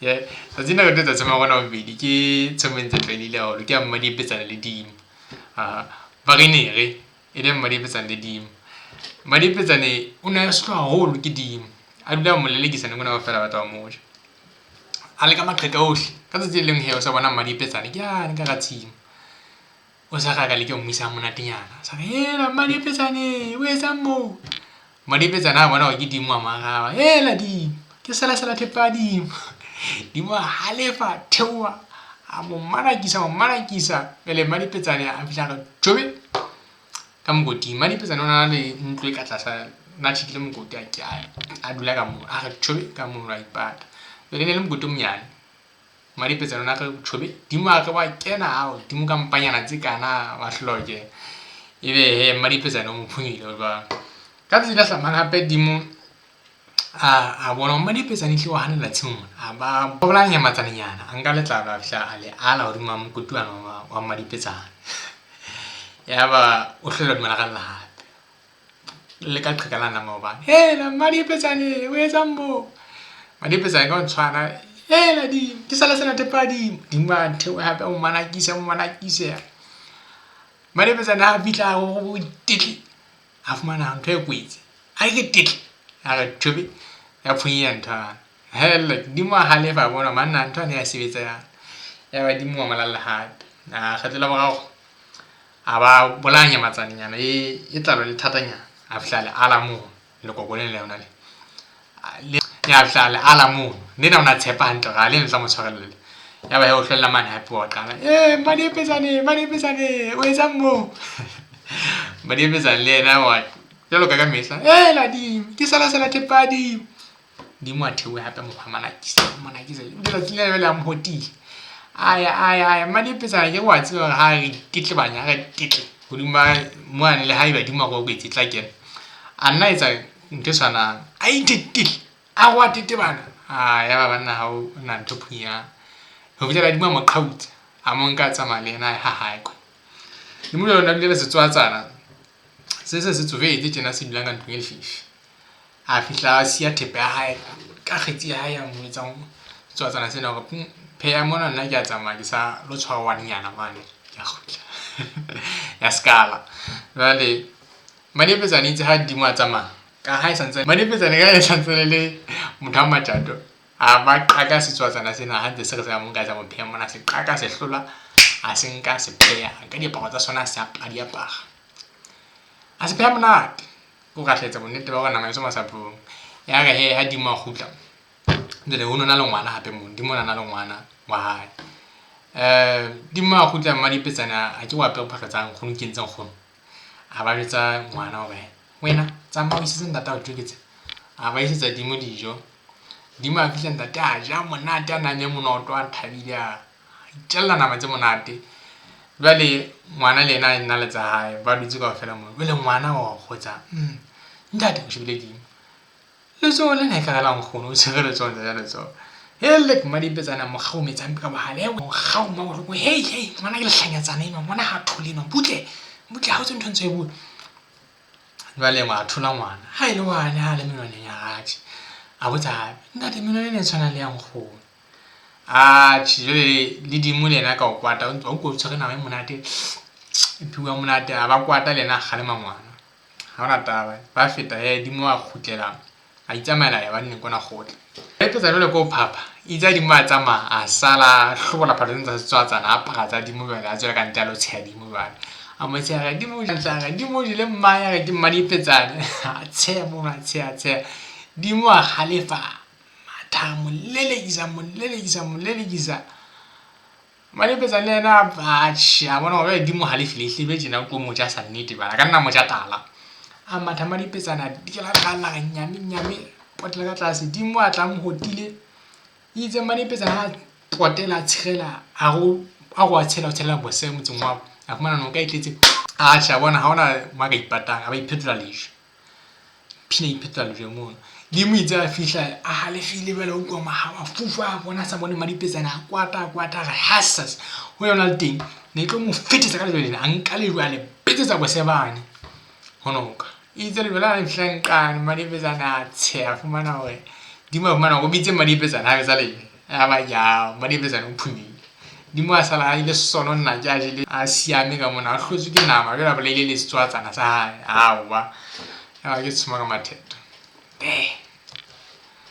Yeah. Tsatsing la re tlo etsa tshomo ya rona bobedi ke tshomo e ntse tlwaelehile haholo ke ya Mmadiepetsane le Dimo. Varenere e leng Mmadiepetsane le Dimo. Mmadiepetsane o ne a sotlwa haholo ke Dimo. A dula a mo lelekisa nako ena kaofela a batla ho mo ja. A leka maqheka ohle. Ka tsatsi le leng hee o sa bona Mmadiepetsane ke yane ka hara tshimo. O sa re a ka leka ho mmuisa hamonatenyana. A sa re, hela Mmadiepetsane o etsang moo? Mmadiepetsane ha a bona hore ke Dimo a mo araba, hela Dimo, ke selasela thepa ya Dimo. Dimo a halefa, a theoha, a mo manakisa, a mo manakisa. Jwale Mmadiepetsane a fihla a re tjobe ka mokoting. Mmadiepetsane o na le ntlo e ka tlasa, na tjhekile mokoti a ke a dula ka moo, a re tjobe ka mono a ipata. Jwale e ne le mokoti o monyane. Mmadipetsane o ne a re tjhobe dimo a re wa kena ao dimo ka mpanyana tse kana wa hlola ho kena. Ebe he Mmadipetsane o mo phonyile jwang. Ka tsatsi le hlahlamang hape dimo a bona hore Mmadipetsane ehlile wa hanella tshimo mona. A ba bolaya nyamatsanenyana, a nka letlalo a fihla a le ala hodima mokoti wane wa Mmadipetsane. Yaba o hlola hodima leralla hape. Le ka qheka la maobane. Hela Mmadipetsane o etsang moo? Mmadipetsane ka ho tshwana, hela Dimo ke sala sena thepa ya Dimo. Dimo a theoha hape a mo manakise, a mo manakise. Mmadipetsane ha a fihla a re tetle, a fumana ntho e kwetse. A re tetle, a re tjhobe, ya phunyeha ntho yane. Hela Dimo a halefa a bona manna ntho yane ya sebetsa yana. Yaba Dimo wa mo lalla hape. A kgetlo la boraro A ba bolaya nyamatsanenyana e e tlalo le thatanyana, a fihla a le ala mono, lekoko lena le yona le. Le a fihla a le ala mono, lena o na tshepa hantle hore ha le le tla mo tshwarella le. Ya ba he o hlwella mane hape wa qala, eh Mmadiepetsane, Mmadiepetsane, o etsang moo? Mmadiepetsane le yena wa jwalo ka ka mehla, eh ladimo, ke salasala thepa ya dimo. Dimo a theohe hape mo manakise, manakise. Letsatsi lena jwale a mo hotile. A ya, a ya, a ya. Mmadiepetsane akere wa tseba hore ha re tetlebanya, ha re tetle hodima mane le haeba dimo a re o kwetse e tla kena. A nna a etsa ntho e tshwanang. A ithe tetle, a re wa tetebana. A yaba banna ha ho na ntho e phunyang. Ho fihlela dimo a mo qhautsa, a mo nka a tsamaya le yena a ya ha hae kwa. Dimo jwale o ne a bile le setswatsana se se se tsofetse tjena se dulang ka ntlong e lefifi. A fihla a siya thepa ya hae ka kgetsi ya hae ya mo etsang setswatsana sena hore pheha mona nna ke a tsamaya ke sa lo tshwara wanenyana mane ke a kgutla ya skala. Jwale Mmadiepetsane itse ha Dimo a tsamaya ka ha e santse Mmadiepetsane ka e santsane le motho wa matjato a ba qaka setswatsana sena ha ntse se re se mo nka sa mo pheha mona se qaka se hlola a se nka se pheha ka diaparo tsa sona se a di apara a se pheha monate. O ka tla etsa bonnete ba hore nama e tswa masapong. Ya re he ha Dimo a kgutla, jwale ho no na le ngwana hape moo, Dimo o na na le ngwana wa hae. Dimo a kgutla Mmadipetsane a ke o apere phahlo tsa nkgono o kentse nkgono. A ba jwetsa ngwana hore wena tsamaya o isetse ntatao dijo ke tse. A ba isetsa Dimo dijo. Dimo a fihla ntate a ja monate a nang le monoto a thabile a itjella nama tse monate. Jwale ngwana le yena a na le tsa hae, ba dutse kaofela moo. Jwale ngwana wa kgotsa, ntate o shebile Dimo. Letsoho lena ekare la nkgono, o tshwere letsoho ntse a ja letsoho. Helek Mmadipetsane a mo kgaumetsa hampe ka bohale. Mo kgauma bohloko. Hei hei, ngwana ke lehlanyatsana enwa, ngwana ha thole enwa. Butle, butle ha o tswe ntho ntse o e bua. Jwale a thola ngwana. Ha e le wane ha le menwaneng ya hae. A botsa hape, ntate menwana ena e tshwana le ya nkgono. Atjhe jwale le Dimo le yena ka o kwata o ntse o tshwere nama e monate e phuwa monate a ba kwata le yena a kgalema ngwana. Ha hona taba ba feta he Dimo a kgutlela a itsamaela ya banneng kwana kgotla. Epetsa jwale ko phapha itse a Dimo a tsamaya a sala a hlobola phahlo tsena tsa setswatsana a apara tsa Dimo jwale a tswela ka ntle a lo tsheha Dimo jwale. A mo tsheha a re Dimo o jele a re Dimo o jele mmae a re ke Mmadipetsane a tsheha mono a tsheha a tsheha. Dimo a halefa matha a mo lelekisa mo lelekisa mo lelekisa. Mmadipetsane le yena atjhe a bona hore Dimo halefile ehlile be tjena o tlo mo ja sa nnete jwale a ka nna mo ja tala. A matha Mmadipetsane a dikela leralla a re nyame nyame potela ka tlase Dimo a tla mo hotile. Itse Mmadipetsane ha a potela a tshirela a re a re wa tshela o tshelela bose motseng wa a fumana noka e tletse. Atjhe a bona ha hona mo a ka ipatang a ba iphetola lejwe. Phina iphetola lejwe mono. Dimo itse a fihla a halefile jwale a utlwa mahao a fufa a bona a sa bone Mmadipetsane a kwata a kwata a re hasas ho yona le teng ne tlo mo fetetsa ka lejwe lena a nka lejwe a le betsetsa bose bane ho noka. Itse lejwe la le fihla nqane Mmadipetsane a tsheha a fumana hore Dimo a fumana hore o bitse Mmadipetsane ha betsa lejwe. Ya ba ya Madiepejane o phumile. Dimo a sala a ile sono nna ke a jele a siame ka mona a hlotswe ke nama jwale a bolaile le setswatsana sa hae. Aowa. Ya ba ke tshoma ka mathetho.